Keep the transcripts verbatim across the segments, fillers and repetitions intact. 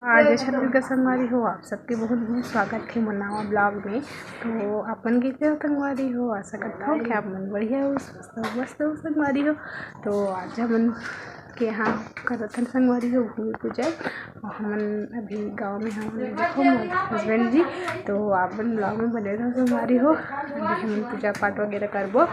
आज छत्तीसगढ़ संगवारी हो, आप सबके बहुत बहुत स्वागत हे मोर नवा ब्लॉग में। तो अपन कइसे हो संगवारी हो, आशा करता हूँ कि आप मन बढ़िया हो, स्वस्थ हो, मस्त हो संगवारी हो। तो आज हमन के यहाँ करत हन संगवारी हो भूमि पूजन, और हमन अभी गाँव में हन। देखो मोर हस्बैंड जी, तो आप मन ब्लॉग में बने रहो संगवारी हो। अभी हमन पूजा पाठ वगैरह करबो।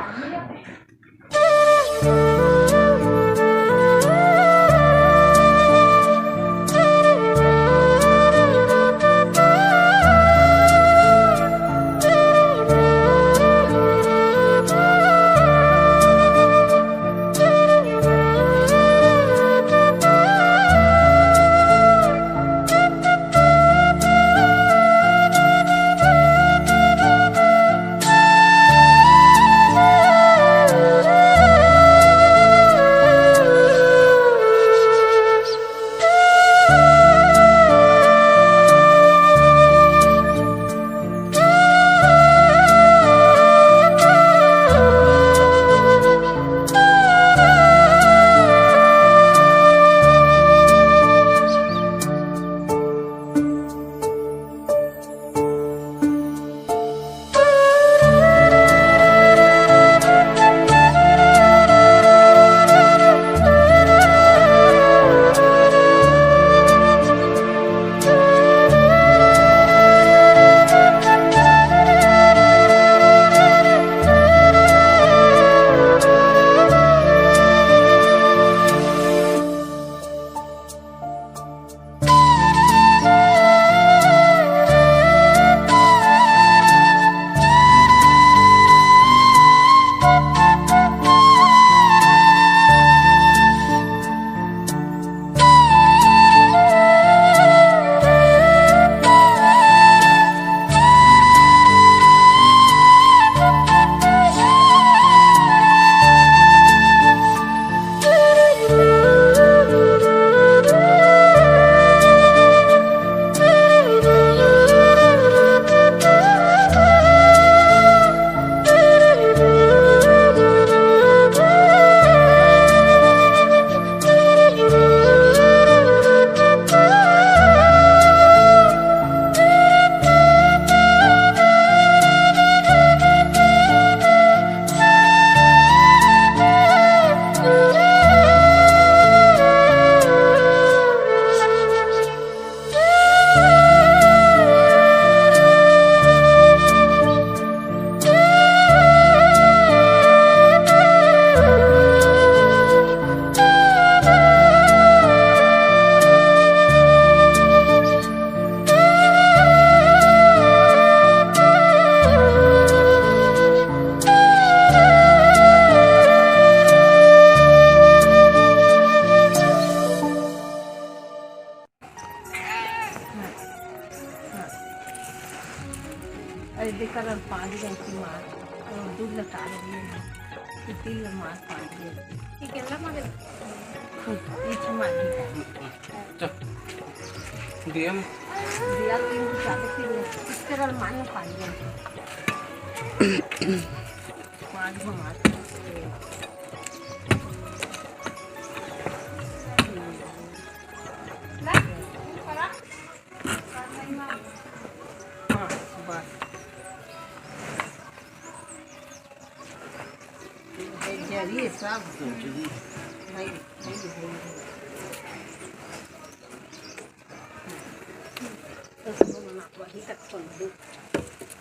अरे देख, कलर पानी जाए की मार, और दूध लटा रही है, तो तिल मार पानी जाए। ये केला मारे, ये मार। चल, दिया में। दिया में भी ज्यादा फिर इसके कलर मार पानी जाए। पानी मार।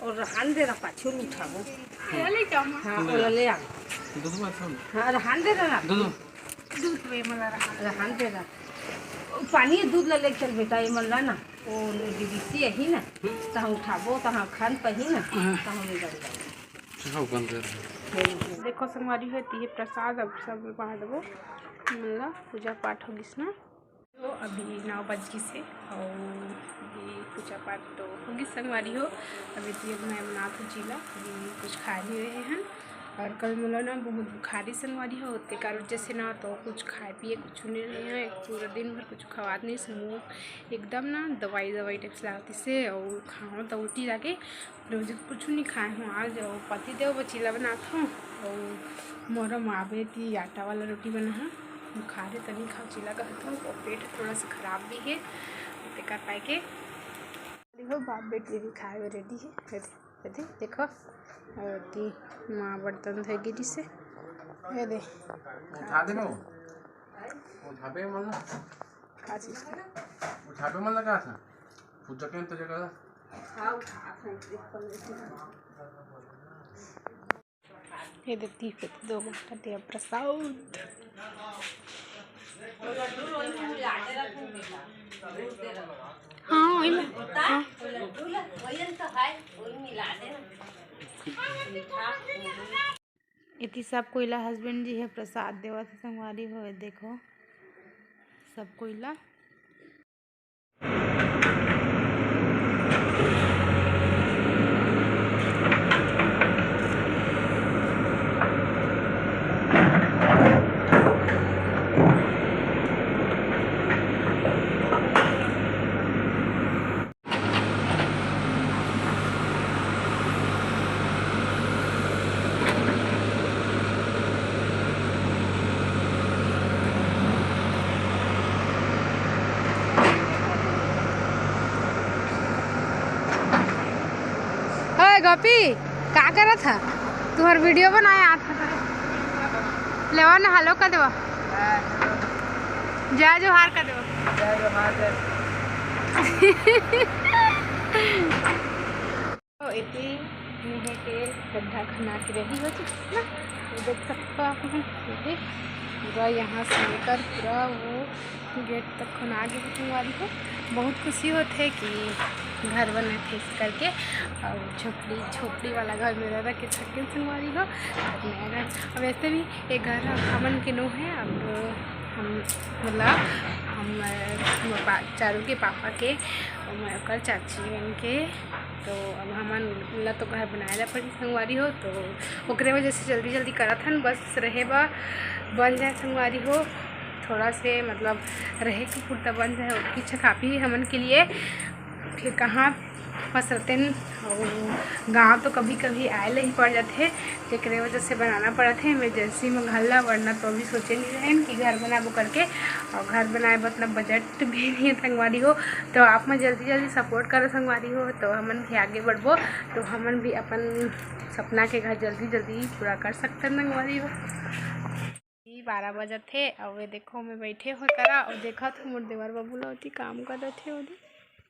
और रहन दे रहा, पाछू में उठाबो। हाँ, ले जा, माँ। हाँ, ले ओला ले आ। दूध मत सुन। हाँ, रहन दे रहा। दूध। दूध वे मला रहा। रहन दे रहा। पानी दूध ला ले चल बेटा, ये मन ला ना। वो डीवीसी यही ना। तहाँ उठाबो, तहाँ खान पही ना। हाँ। तहाँ ले जाबो। देखो संगवारी हो, तिहे प्रसाद अब सब बांट देबो। मन ला पूजा पाठ हो गिस ना। तो अभी नौ बज गिस हे और अभी पूजा पाठ तो हो गिस संगवारी हो। अभी तो ये मैं बनात हूँ चीला, अभी कुछ खाए नहीं रहे हैं। और कल मोला ना बहुत बुखारी संगवारी हो, ते कारण जैसे ना तो कुछ खाए पिए कुछ नहीं रहे हैं, पूरा दिन भर कुछ खवात नहीं, मुँह एकदम ना दवाई दवाई टाइप से लागत से और खाओ तो उल्टी लागे। रोज कुछ नहीं खाए हूँ, आज वो पति देव वो चीला बनात हूँ और मोर माँ बेटी आटा वाला रोटी बना है, वो खा रहे तनी खाओ चीला कहत हूँ। और पेट थोड़ा सा खराब भी है, तेकर खाए के। देखो, बाप बेटी भी खाए में रेडी हे। ये दे, ये दे, देखो, अउ एती माँ बर्तन धोए गिरी से। ये दे। उठा दे ना वो। उठाबे मन ला। का चीज का? उठाबे मन ला का था? फुटके तो जगह ला। हाँ, उठा था। ये देती है दो घंटा दिया प्रसाद। हाँ, वही में। हाँ। एती सब कोई ला हस्बैंड जी हे प्रसाद देवत हे संगवारी हो, देखो सब कोई ला। ओए गोपी, का करत ह? तुहर वीडियो बनाए आत ह। लेवा ना, हेलो कर देवा। जय जोहार कर देवा। जय जोहार, जय। तो एती मेहे के गड्ढा खना के रेडी हो चुकी ना, ये देख सकते हो आप मन। ये देख, पूरा यहाँ से लेकर पूरा वो गेट तक खना गे हे संगवारी हो। बहुत खुशी होत हे कि घर बनत हे इस करके, अउ झोपड़ी, झोपड़ी वाला घर में रह रह के थकेन संगवारी हो। अब नया घर, अब वैसे भी ये घर हमन के नो हे, अब हम मतलब हम, अ, मोर पा-, चारू के पापा के, अउ मैं ओकर चाची बन के। तो अब हमन ला तो घर बनाए ला पड़ी संगवारी हो, तो ओकरे वजह से जल्दी जल्दी करत हन, बस रहे बा बन जाए संगवारी हो, थोड़ा से मतलब रहे के पुरता बन जाए, ओतकी अच्छा काफ़ी हे हमन के लिए। फिर कहाँ पसरतेन, अउ गाँव तो कभी कभी आए ले ही पड़ जाथे, जेकरे वजह से बनाना पड़त हे इमरजेंसी में घर ला, वरना तो अभी सोचे नहीं रहेन कि घर बनाबो करके। अउ घर बनाए बर इतना बजट भी नहीं हे संगवारी हो, तो आप मन जल्दी जल्दी सपोर्ट करो संगवारी हो, तो हमन भी आगे बढ़बो, तो हमन भी अपन सपना के घर जल्दी जल्दी पूरा कर सकथन संगवारी हो। ई बारह बजत हे, अउ ये देखो, मैं बैठे हो करा, अउ देखत हो मोर देवर बाबू ला ओती काम करत हे ओती।